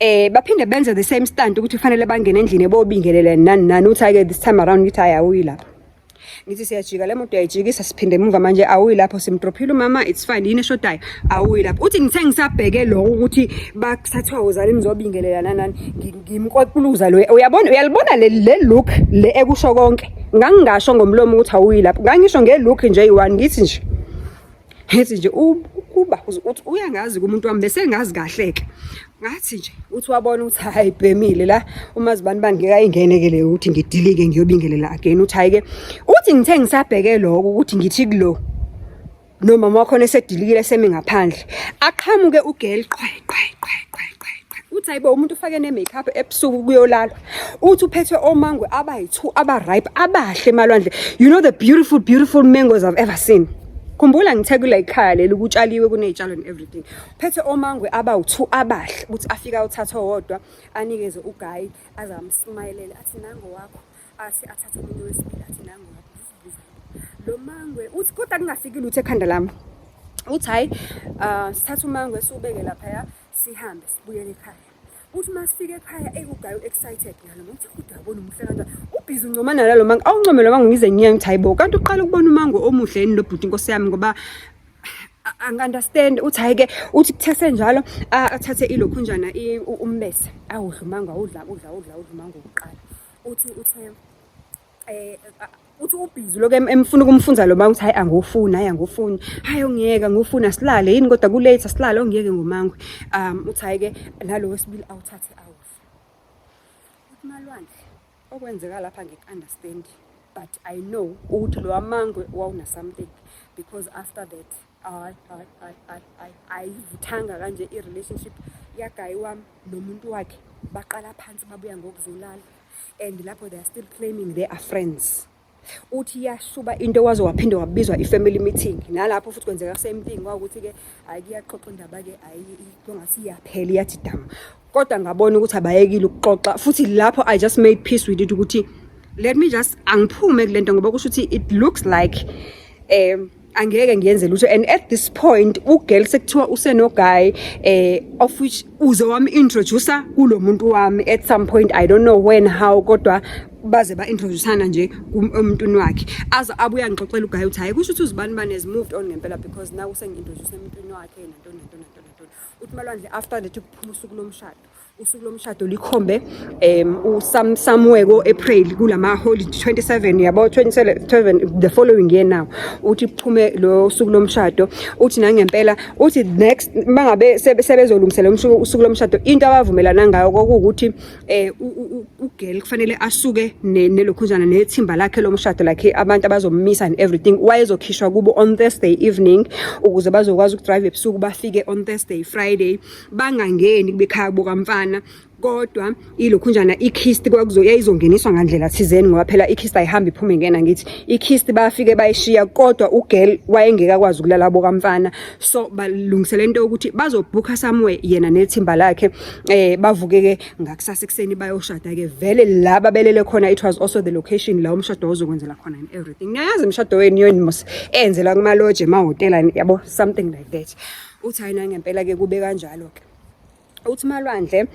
baphinde benze the same stunt ukuthi kufanele bangene endlini bobingelele nani nani. Uthi ake this time around ngithi hayi, awuyi lapho. Ngithi siyajika, le moto uyayijikisa, siphinde emuva manje, awuyi lapho. Simdrophile umama, it's fine, yini eshodayo? Awuyi lapho. Uthi ngithe ngisabheke lokho ukuthi bakusathiwa wozani nizobingelela nani, ngimkokuluza lo, uyabona, uyalibona le look le ekusho konke. Ngangingasho ngomlomo ukuthi awuyi lapho, ngangisho nge-look nje eyi-one, ngithi nje ukuba uthi uyangazi kumuntu wami, bese ngazi kahle-ke. Ngathi nje uthi wabona ukuthi hayi, bhemile la, uma zibani bani ngeke ayingene-ke le ukuthi ngidilike ngiyobingelela again. Uthi hhayi-ke, uthi ngithe ngisabheke lokho ukuthi ngithi kulo nomama wakhona esedilikile, semi ngaphandle, aqhamuke ugirl, qhwe qhwe qhwe qhwe qhwe qhwe. Uthi hayibo, umuntu ufake ne-makeup ebusuku kuyolalwa. Uthi uphethwe omangwe abayi-two, aba-ripe, abahle, Malwandle, you know, the beautiful, beautiful mangoes I've ever seen. Khumbula ngithe kule khaya leli kutshaliwe, kuney'tshalo and everything. Phethe omangwe abawu-two abahle. Uthi afike awuthathe owodwa, anikeze uguy, aze amsmayelele, athi nango wakho. Athi athathe omunye wesibili, athi nango wakho. Lo mangwe, uthi kodwa kungafiki lutho ekhanda lami. Uthi hhayi, sithathe umangwe siwubeke laphaya, sihambe sibuyele ekhaya. Uthi uma sifika ekhaya, eyi, uguy u-excited ngalo mango. Uthi kodwa yabona umuhle kanjani, ubhizi uncomana nalo mango, awuncome lo mango, ngize ngiye ngithi hayibo, kanti uqala ukubona umango omuhle yini lo bhuti, inkosi yami, ngoba angi-understand. Uthi hhayi-ke, uthi kuthe senjalo athathe ilokhunjana, umbese, awudla umango, awudla, udla, udla, udla umango wokuqala. Uthi uthe uthi ubhizi lokhu emfuna ukumfunza lo mango, uthi hayi, angiwufuni, hayi, angiwufuni, hayi, ongiyeke, angiwufuni, asilale yini kodwa, kulate, asilale, ongiyeke ngomangwe. Uthi hhayi-ke, nalo wesibili awuthathe, awudle. Uthi Malwandle, okwenzeka lapha ngiku-understand, but I know ukuthi lo wamangwe wawuna something, because after that, hayi, hayi, hayi, hayi, hayi, ayivuthanga kanje i-relationship yaguy wami nomuntu wakhe. Baqala phansi, babuya ngokuzolala, and lapho they are still claiming they are friends. Uthi yashuba into, waze waphinde wabizwa i-family meeting, nalapho futhi kwenzeka same thing, kwawukuthi-ke hhayi, kuyaxoxa indaba-ke, hhayi, kwangathi iyaphela, iyathi damu, kodwa ngabona ukuthi abayekile ukuxoxa futhi. Lapho I just made peace with it ukuthi let me just angiphume kule nto, ngoba kusho ukuthi it looks like angeke ngiyenze lutho. And at this point ugirl sekuthiwa usenoguy, of which uze wami introducer kulo muntu wami at some point, I don't know when, how, kodwa Baze ba-introduce-ana nje emntwini wakhe. Aze abuye angixoxele uGaye ukuthi hhayi, kusho ukuthi uzibani bani has moved on ngempela because now usengi-introduce emntwini wakhe, nantoni nantoni nantoni nantoni. Uthi Malwandle, after that kuphuma usuku lomshado. Usuku lomshado likhombe somewhere ko-April kulama holiday 27, yabo, 27 the following year now. Uthi kuphume lo suku lomshado. Uthi nangempela, uthi next mangabe sebezolungisela usuku lomshado, into abavumelana ngayo kwakuwukuthi ugirl kufanele asuke nelokhunjana nethimba lakhe lomshado, like abantu abazomisa and everything. Wayezokhishwa kubo on Thursday evening ukuze bazokwazi ukudrive ebusuku, bafike on Thursday, Friday bangangeni kubekhaya kubo kamfana. Kodwa ilokhunjana ikist kwakuzo yayizongeniswa ngandlela thizeni, ngoba phela ikist ayihambi iphume ingena. Ngithi ikist bafike bayishiya, kodwa ugirl wayengeke akwazi ukulala bo kamfana, so balungisela into yokuthi bazobhukha somewhere yena nethimba lakhe, bavuke-ke ngakusasa ekuseni bayoshada ke vele la babelele khona. It was also the location la umshado wawuzokwenzela khona and everything. Niyayazi imishado wenu yoni mos enzela kumaloje, emahhotela, yabo, something like that. Uthi hayi, nangempela-ke kube kanjalo-ke. Uthi Malwandle,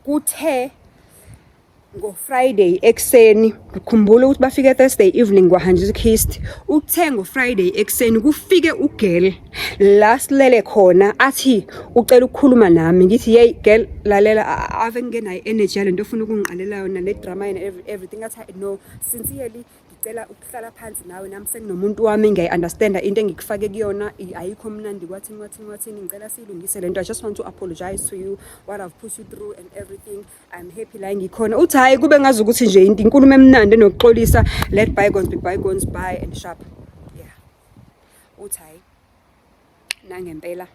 kuthe ngo-Friday ekuseni, khumbula ukuthi bafike Thursday evening, kwahanjiswa ikhist. Uthe ngo-Friday ekuseni kufike ugirl la silele khona, athi ucela ukukhuluma nami. Ngithi, "Hey girl, lalela, ave ngingenayo energy yalento ofuna ukungiqalela yona, le drama and everything." Athi, "No, sincerely ngicela ukuhlala phansi nawe, nami senginomuntu wami, ngiyayi-understanda into engikufake kuyona, ayikho mnandi, kwathini kwathini kwathini. Ngicela siyilungise lento. I just want to apologize to you, what I've put you through and everything. I'm happy la ngikhona." Uthi hhayi, kube ngazi ukuthi nje into inkulumo emnandi enokuxolisa, let bygones be bygones, bye and sharp, yeah. Uthi hhayi, nangempela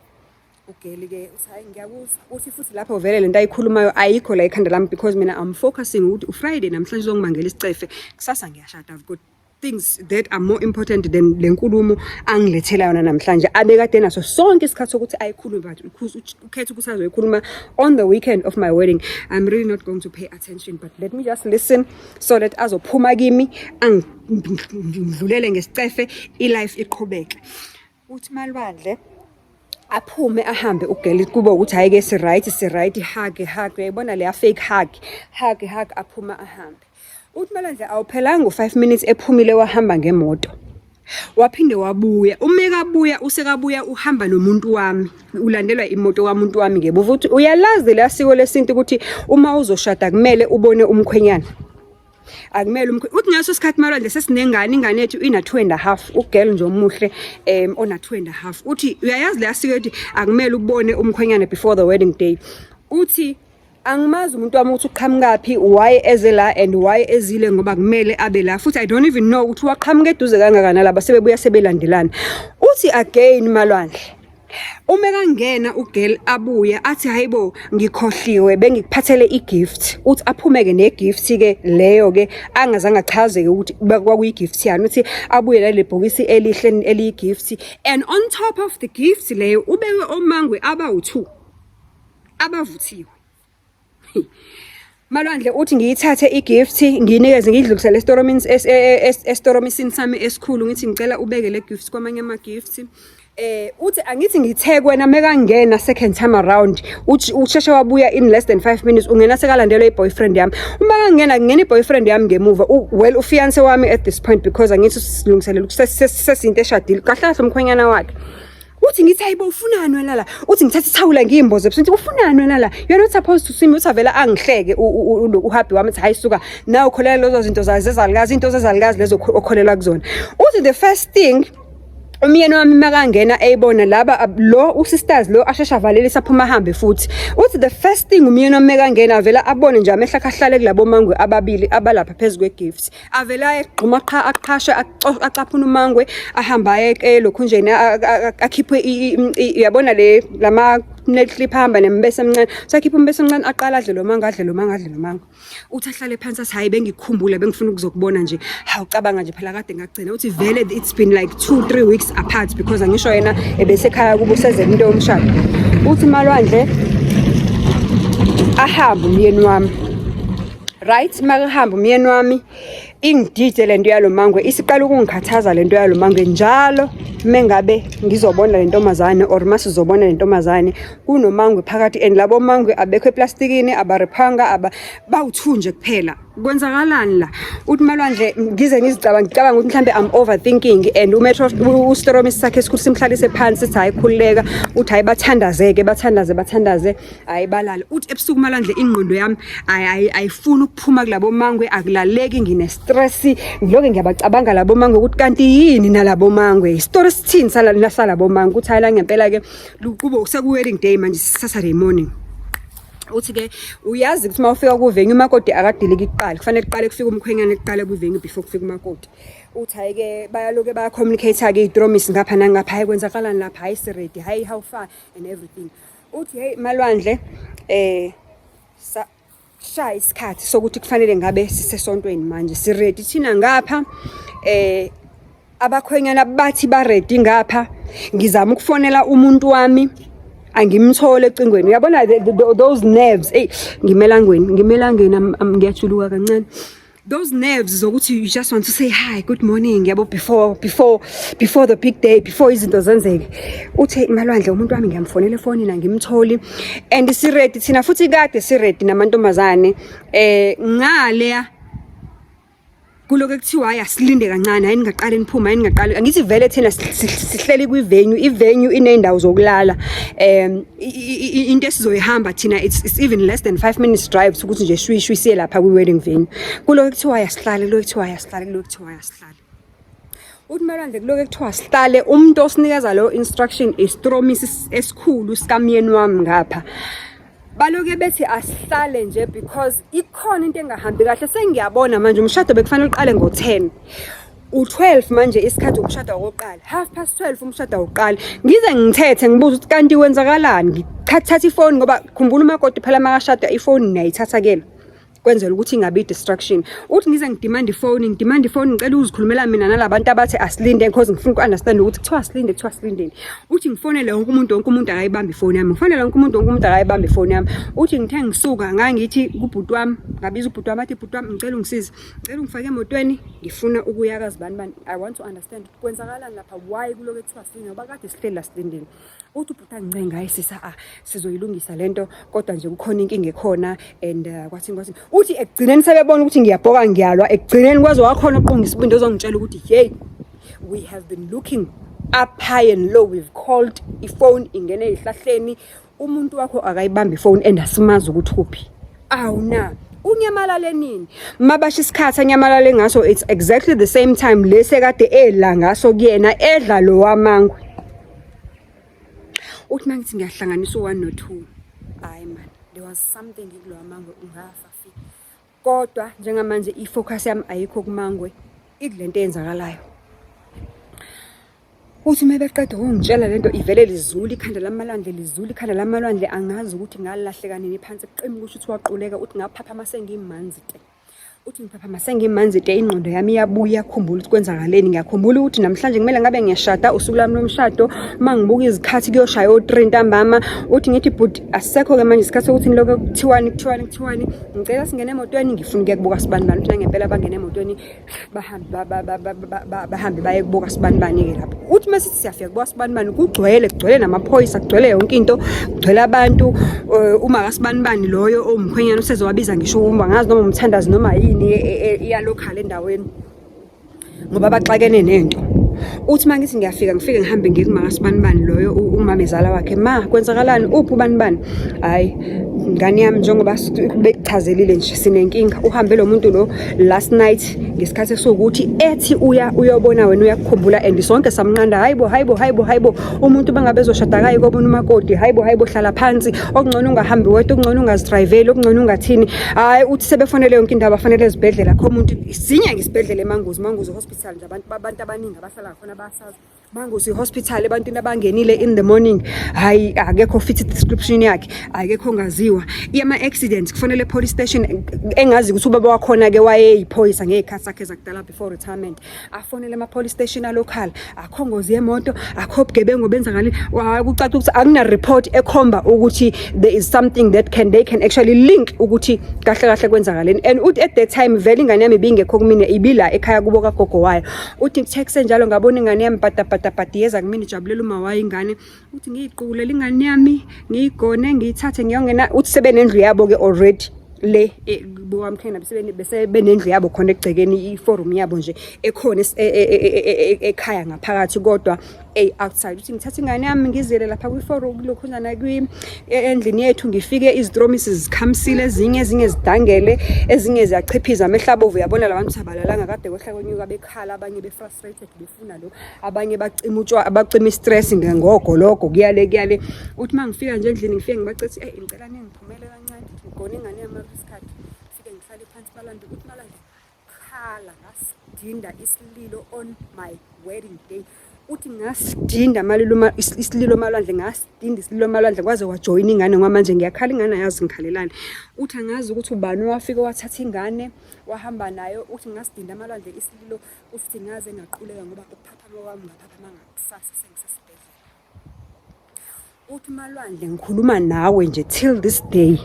ugirl-ke uthi, "Hayi, ngiyakuzwa." Uthi futhi lapho vele lento ayikhulumayo ayikho la ekhanda lami because mina I'm focusing ukuthi uFriday namhlanje uzongibangela isicefe, kusasa ngiyashada. I've got things that are more important than le nkulumo angilethela yona namhlanje, abekade naso sonke isikhathi sokuthi ayikhulume, but ukhetha ukuthi azoyikhuluma on the weekend of my wedding. I'm really not going to pay attention, but let me just listen so that azophuma kimi, angidlulele ngesicefe, i-life iqhubeke. Uthi Malwandle, aphume ahambe ugirl, kube ukuthi hhayi-ke si-right, si-right, hug, hug, uyayibona leya fake hug, hug, hug, aphuma ahambe. Uthi Malwandle, awuphelanga u-5 minutes ephumile wahamba ngemoto, waphinde wabuya. Uma ekabuya, usekabuya uhamba nomuntu wami, ulandelwa imoto kamuntu wami ngemuva. Uthi uyalazi leya siko lesintu ukuthi uma uzoshada kumele ubone umkhwenyana, akumele uthi ngaso sikhathi Malwandle sesinengane, ingane yethu ina 2.5, ugirl nje omuhle ona 2.5. Uthi uyayazi leya siko ethi akumele ubone umkhwenyana before the wedding day. Uthi angimazi umuntu wami ukuthi uqhamukaphi, why eze la and why ezile, ngoba kumele abe la futhi. I don't even know ukuthi waqhamuka eduze kangakanani laba sebebuya sebelandelana. Uthi again Malwandle, uma kangena ugirl abuya athi, "Hayibo, ngikhohliwe, bengikuphathele igift." Uthi aphume-ke negift-ke leyo-ke, angazange achazeke ukuthi kwakuyi-gift yani. Uthi abuye nale bhokisi elihle eliyi-gift, and on top of the gift leyo ubeke omangwe abawu-two abavuthiwe. Malwandle uthi ngiyithathe igift, ngiyinikeze, ngiyidlulisele esitoromisini sami esikhulu, ngithi ngicela ubeke le gift kwamanye ama-gift. Uthi angithi ngithe kwena mekangena second time around, uthi usheshe wabuya in less than 5 minutes, ungena sekalandelwa i-boyfriend yami. Uma kangena, kungena i-boyfriend yami ngemuva, well, ufiance wami at this point, because angithi silungiselela sesinto eshadile kahle kahle, umkhwenyana wakhe. Uthi ngithi, "Hayibo, ufunani wena la?" Uthi ngithatha ithawula ngiyimboze ebusuku, ngithi, "Ufunani wena la? You're not supposed to see me." Uthi avela angihleke uhubby wami, uthi, "Hayi suka, nawe ukholela lezo zinto zezalukazi, into zezalukazi lezo okholelwa kuzona." Uthi the first thing umyeni wami makangena eyibona laba lo usisters lo, asheshe avalelisa, aphuma ahambe futhi. Uthi the first thing umyeni wami makangena, avela abone nje amehlo akhe ahlale kulabo mangwe ababili abalapha phezu kwe-gift, avela ayegquma qha, aqhashe, acaphuna umangwe, ahamba aye elokhunjeni, akhiphe uyabona le lama nail clip ahamba nembese emncane, so akhiphe umbese omncane, aqala adle lo mango, adle lo mango, adle lo mango. Uthi ahlale phansi, athi, "Hayi, bengikukhumbula, bengifuna ukuzokubona nje." Hawu, cabanga nje phela kade ngagcina. Uthi vele it's been like 2-3 weeks apart, because angisho yena ebesekhaya kubo usezela into yomshado. Uthi Malwandle, ahambe umyeni wami, right? Makahamba umyeni wami, ingidide lento yalo mangwe, isiqala ukungikhathaza lento yalo mangwe. Njalo mengabe ngizobona le ntombazane or masizobona le ntombazane, kunomangwe phakathi, and labo mangwe abekho eplastikini, abariphanga, aba bawu-two nje kuphela. Kwenzakalani la? Uthi Malwandle, ngize ngizicabanga, ngicabanga ukuthi mhlambe I'm overthinking, and umetro ustoromisi sakhe esikhulu simhlalise phansi, sithi hayi, khululeka. Uthi hayi, bathandazeke, bathandaze, bathandaze, hayi, balale. Uthi ebusuku, Malwandle, ingqondo yami ayifuni ukuphuma kulabo mangwe, akulaleki, ngine stress, ngiloke ngiyabacabanga labo mangwe, ukuthi kanti yini nalabo mangwe, isitori sithini salabo mangwe. Uthi hayi, la ngempela ke luqubo seku wedding day manje, Saturday morning. Uthi ke uyazi ukuthi uma ufika ku-venue, umakoti akadiliki kuqala, kufanele kuqale kufike umkhwenyana kuqala kwi-venue before kufika umakoti. Uthi hhayi-ke, bayaloke baya-communicate-ke iy'tromisi ngapha nangapha, hhayi, kwenzakalani lapha, hhayi, si-ready, hhayi, how far and everything. Uthi hey, Malwandle, shaya isikhathi sokuthi kufanele ngabe sisesontweni manje, si-ready thina ngapha, abakhwenyana bathi ba-ready ngapha, ngizama ukufonela umuntu wami, angimthole ecingweni. Uyabona those nerves, ey, ngimelangweni, ngimelangeni, ngiyajuluka kancane, those nerves zokuthi you just want to say hi, good morning, yabo, before the big day, before izinto zenzeke. Uthe Malwandle, umuntu wami ngiyamfonela efonini, angimtholi, and si-ready thina futhi, kade si-ready namantombazane ngale. Kuloke kuthiwa hayi, asilinde kancane, hayi, ningaqali niphume, hayi, ningaqali. Angithi vele thina sihleli kwi-venue, i-venue iney'ndawo zokulala, into esizoyihamba thina, it's even less than 5 minutes drive ukuthi nje shwi shwi siye lapha kwi-wedding venue. Kuloke kuthiwa hayi, asihlale, kuloke kuthiwa hayi, asihlale, kuloke kuthiwa hayi, asihlale. Uthi Malwandle, kuloke kuthiwa sihlale, umuntu osinikeza leyo instruction isitromisi esikhulu sikamyeni wami ngapha. Baloke bethi asihlale nje because ikhona into engahambi kahle. Sengiyabona manje, umshado bekufanele uqale ngo-10, u-12 manje isikhathi ukushada okokuqala, 12:30 umshado awuqali. Ngize ngithethe, ngibuze ukuthi kanti kwenzakalani, ngithatha ifoni, ngoba khumbula umakoti phela makashada ifoni niyayithatha kena, kwenzela ukuthi ingabi i-distraction. Uthi ngize ngidimande ifoni, ngidimande ifoni, ngicela uzikhulumela mina nalabantu abathi asilinde, because ngifuna uku-understand ukuthi kuthiwa asilinde, kuthiwa asilindeni. Uthi ngifonele wonke umuntu, wonke umuntu akayibambi ifoni yami. Ngifonele wonke umuntu, wonke umuntu akayibambi ifoni yami. Uthi ngithe ngisuka, ngangithi kubhuti wami, ngabiza ubhuti wami, athi, "Bhuti wami, ngicela ungisize, ngicela ungifake emotweni, ngifuna ukuya kazibani bani. I want to understand kwenzakalani lapha, why kuloke kuthiwa silinde, ngoba kade sihleli la silindeni." Uthi ubhuti angicenga, "Hayi sisa, ah, sizoyilungisa lento, kodwa nje kukhona inkinga ekhona," and kwathini kwathini. Uthi ekugcineni sebebona ukuthi ngiyabhoka, ngiyalwa, ekugcineni kwaze wakhona uqonga isibindi ozongitshela ukuthi, "Hey, we have been looking up high and low, we've called, ifone ingene ey'hlahleni, umuntu wakho akayibambi ifone and asimazi ukuthi uphi." Awu na, unyamalale nini? Mabasho isikhathi anyamalale ngaso, it's exactly the same time lesi ekade ela ngaso kuyena, edla lo wamangwe. Uthi uma ngithi ngiyahlanganisa u-one no-two, hhayi man, there was something kulowa mangwe, ungafa fi. Kodwa njengamanje i-focus yami ayikho kumangwe, ikule nto eyenzakalayo. Uthi uma beqeda ukungitshela lento, ivele lizula ikhanda lamalwandle, lizula ikhanda lamalwandle, angazi ukuthi ngalilahleka nini phansi, kuqima kusho ukuthi waquleka. Uthi ngaphaphama sengimanzi te. Uthi ngiphaphama sengimanzi te, ingqondo yami iyabuya, iyakhumbula ukuthi kwenzakaleni. Ngiyakhumbula ukuthi namhlanje kumele ngabe ngiyashada, usuku lwami lomshado. Uma ngibuka izikhathi, kuyoshaya o-3 ntambama. Uthi ngithi, "Bhuti, asisekho-ke manje isikhathi sokuthi nilokhu kuthiwani, kuthiwani, kuthiwani. Ngicela singene emotweni, ngifuna ukuya kubuka sibani bani." Uthi nangempela bangena emotweni, bahambe bahambe baye kubuka sibani bani-ke lapho. Uthi uma sithi siyafika kubuka sibani bani, kugcwele, kugcwele namaphoyisa, kugcwele yonke into, kugcwele abantu. Uma kasibani bani loyo owumkhwenyana usezowabiza ngisho uma ngazi noma umthandazi noma yini iya-local endaweni, ngoba baxakene nento. Uthi uma ngithi ngiyafika, ngifike ngihambe ngiye kuma kasibani bani loyo, umamezala wakhe, "Ma, kwenzakalani? Uphi ubani bani?" "Hhayi, ngane yami, njengoba bekuchazelile nje, sinenkinga. Uhambe lo muntu lo last night ngesikhathi esiwukuthi, ethi uya uyobona wena, uyakukhumbula, and sonke samnqanda. Hayibo, hayibo, hayibo, hayibo, umuntu bangabe ezoshada kayi kobona umakoti. Hayibo, hayibo, hlala phansi, okungcono ungahambi wedwa, okungcono ungazidrayiveli, okungcono ungathini." Hhayi, uthi sebefonele yonke indawo, bafanele ezibhedlela kho umuntu sinye ngesibhedlela eManguzi, Manguzi Hospital nje, abantu abaningi abahlala khona basazi Manguzi Hospital, ebantwini abangenile in the morning, hayi, akekho fit description yakhe, akekho ongaziwa. Ama-accidents, kufanele police station, engazi ukuthi ubaba wakhona-ke wayeyiphoyisa ngey'khathi sakhe zakudala before retirement, afonele ama-police station a-local, akho ngozi yemoto, akho bugebengu benzakalile. Kucaca ukuthi akuna-report ekhomba ukuthi there is something that can they can actually link ukuthi kahle kahle kwenzakaleni. And uthi at that time vele ingane yami ibingekho kumina, ibila ekhaya kubo kagogo wayo. Uthi kuthe kusenjalo, ngabona ingane yami pata pata pata yeza kumina, ijabulela uma wayo ingane. Uthi ngiyiqulele ingane yami, ngiyigone, ngiyithathe, ngiyongena. Uthi sebenendlu yabo-ke already. Le bukamkhena bese benendlu yabo khona egcekeni, i-four room yabo nje ekhona ekhaya ngaphakathi, kodwa ey outside. Uthi ngithatha ingane yami ngizele lapha kwi-four room kulokhuzana endlini yethu, ngifike izitromisi zikhamisile, ezinye zidangele, ezinye ziyachiphiza, amehlo abovu. Uyabona la bantu abalalanga kade, kwehla kwenyuka, bekhala, abanye be-frustrated befuna lo, abanye bacima utshwa, bacima i-stress ngogologo, kuyale kuyale. Uthi uma ngifika nje endlini, ngifike ngibacethi, "Eyi, ngicela ningiphumele kancane, ngigone ingane yami isikhathi." Fike ngihlale phansi balande. Uthi malande khala, ngasidinda isililo on my wedding day. Uthi ngasidinda malilo isililo malwandle, ngasidinda isililo malwandle, kwaze wajoyina ingane, ngoba manje ngiyakhala, ingane ayazi ngikhalelani. Uthi angazi ukuthi ubani owafika wathatha ingane wahamba nayo. Uthi ngasidinda amalwandle isililo. Uthi ngaze ngaquleka, ngoba ukuphaphama kwami ngaphaphama ngakusasa sengisesibhedlela. Uthi malwandle, ngikhuluma nawe nje, till this day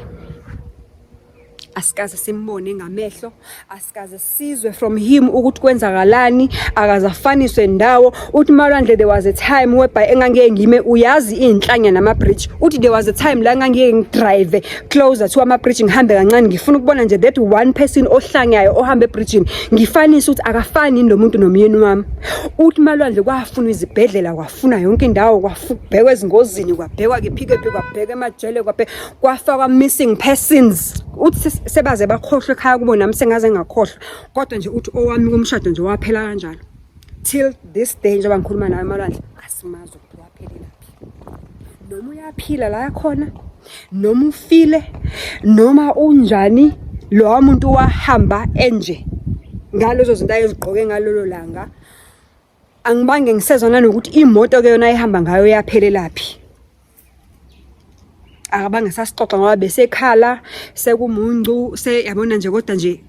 asikaze simbone ngamehlo, asikaze sizwe from him ukuthi kwenzakalani, akaze afaniswe ndawo. Uthi malwandle, there was a time whereby engangiye ngime, uyazi iy'nhlanya nama-bridge. Uthi there was a time la engangiye ngidrive closer to ama-bridge, ngihambe kancane, ngifuna ukubona nje that one person ohlanyayo ohamba ebridgini, ngifanise ukuthi akafani yini lo muntu nomyeni wami. Uthi malwandle kwafunwa izibhedlela, kwafuna yonke indawo, kwabhekwa ezingozini, kwabhekwa kephi kephi, kwabhekwa emajele, kwafakwa missing persons. Uthi sebaze bakhohlwe ekhaya kubo, nami sengaze ngakhohlwa, kodwa nje uthi owami komshado nje waphela kanjalo. Till this day, njengoba ngikhuluma nawe malwandle, asimazi ukuthi waphelelaphi, noma uyaphila la khona, noma ufile, noma unjani. Lowa muntu wahamba enje ngalezo zinto ayezigqoke ngalolo langa. Angibange ngisezwa nanokuthi imoto-ke yona ayihamba ngayo yaphelelaphi. Akabange sasixoxa ngoba besekhala sekumuncu seyabona nje. Kodwa nje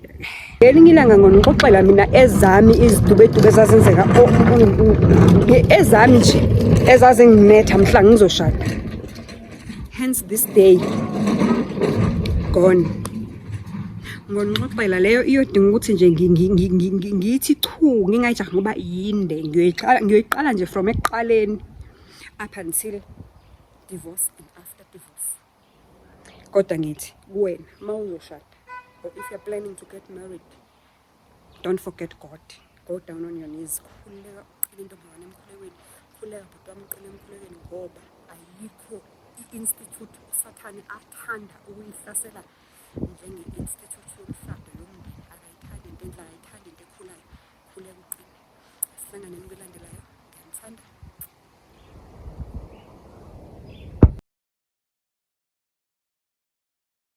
ngelinye ilanga ngonixoxela mina ezami izidubedube ezazenzeka, ezami nje ezazinginetha mhla ngizoshada. Hence this day gone. Ngonixoxela leyo iyodinga ukuthi nje ngithi chu, ngingayijahi ngoba yinde. Ngiyoyiqala nje from ekuqaleni up until divorce and after divorce. Kodwa ngithi kuwena, uma uzoshada or if you're planning to get married, don't forget God. Go down on your knees, khuleka, uqine intombazane emkhulekweni, khuleka bhuti wami, uqine emkhulekweni, ngoba ayikho i-institute usathane athanda ukuyihlasela njenge-institute yomshado, yomndeni. Akayithandi into enhle, akayithandi into ekhulayo. Khuleka uqine. Sihlangane.